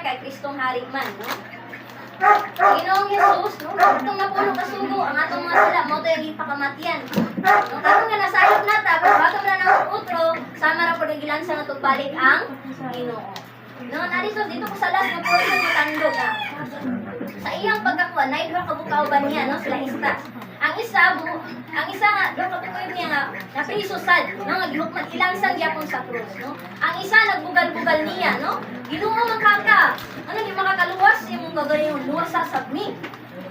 kay Kristong hari man, no? Ginoong Jesus, no? Atong napulo ka sugo, ang atong mga sala, mao to yung gipakamatian. No? Karon nga nasayop na ta, pero bago na ng utro, sama ra pud ang gilansa nga tugbalik ang Ginoo. No, na dito dito ko sa last nga portion mo nga. Sa iyang pagkakuha, nay duha ka bukawban niya, no, sila ista. Ang isa nga duha ka bukawban niya nga napriso sad, no, nga gihukman ilansan gyapon sa krus, no. Ang isa nagbugal-bugal niya, no. Ginoo man kaka. Ano di makakaluwas imong kagayon, luwas sa sabmi,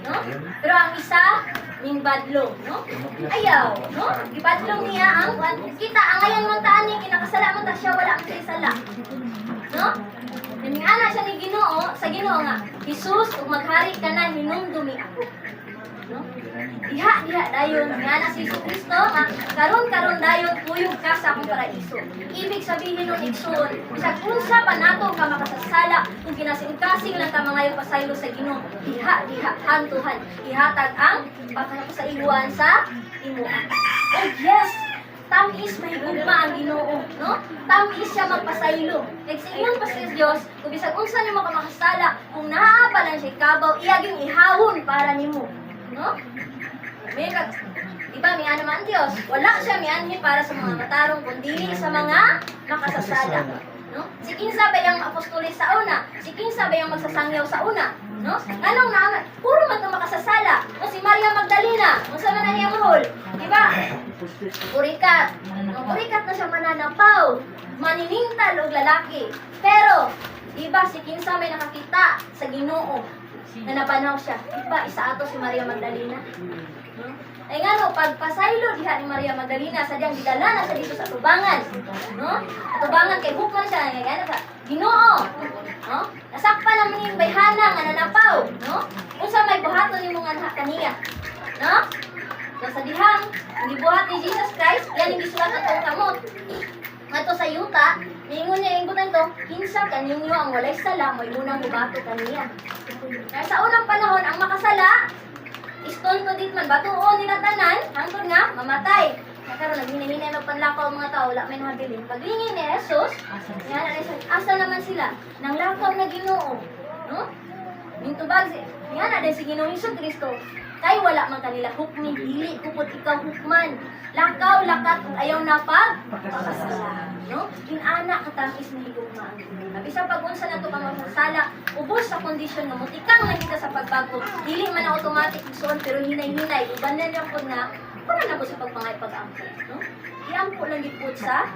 no? Pero ang isa ning badlong, no? Ayaw, no? Gibadlong niya ang kita angayan man taan ni kinakasala man ta siya, wala man siya sala. No? Ana siya ni Ginoo, sa Ginoo nga, "Jesus, ug maghari ka na, hinumdumi ako." No? Diha, diha dayon, nga na si Jesus Kristo nga karon karon dayon kuyog ka sa akong paraiso. Ibig sabihin nun, igsoon, bisag unsa pa nato ka makasasala, kung kinasingkasing lang ta mangayo pasaylo sa Ginoo, diha, diha, hantuhan, ihatag ang pagkakasailuan sa imuha. Oh yes, tamis mahigugma ang Ginoo, no? Tamis siya magpasaylo. Kay sa ingon pa sa Dios, kung bisag unsa nimo ka makasala, kung naa pa lang siya kabaw, iya gyung ihawon para nimo, no? May kag di ba, may ano man ang Dios, wala siya mianhi para sa mga matarong kundi sa mga makasasala. No? Si kinsa ba yung apostoles sa una? Si kinsa ba yung magsasangyaw sa una? No? Nganong naa puro man to makasasala? No, si Maria Magdalena, unsa man ang iyang role? Di ba? Purikat. No, purikat na siya mananapaw, maninintal og lalaki. Pero, di ba, si kinsa may nakakita sa Ginoo na napanaw siya? Di ba, isa ato si Maria Magdalena? No? Ay ngano, pagpasaylo diha ni Maria Magdalena sa diyang gidala na siya dito sa tubangan. No? Tubangan kay hukman siya nga ano sa Ginoo. No? Nasakpan naman yung bayhana nga nanapaw, no? Unsa may buhaton nimo nga nha kaniya? No? So, sa dihang gibuhat ni Jesus Christ, yan ang gisulat atong kamot. Ngadto sa yuta, mingon niya yung butan to, "Kinsa kaninyo ang walay sala, mo'y unang mubato kaniya." Kaya sa unang panahon, ang makasala, stone to death man, batuon nila tanan, hangtod nga, mamatay. Kaya karon naghinay-hinay magpanlakaw ang mga tao, wala may nahabilin. Paglingin ni Jesus, yan, asa naman sila? Nang lakaw na Ginoo, no? Mintubag si, yan na si Ginoong Hesus Kristo. Kay wala man kanila hukmi, dili ko pud ikaw hukman. Lakaw, lakat, ug ayaw na pag pakasala. No? Inana katamis na higugma ang Ginoo. Bisan pag unsa na to ka masasala, ubos sa kondisyon nga mutikang na kita sa pagbago. Dili man na automatic, igsoon, pero hinay-hinay uban na niya pud nga wala na po sa pagpangay pag-ampo, no? Iampo lang gid pud sa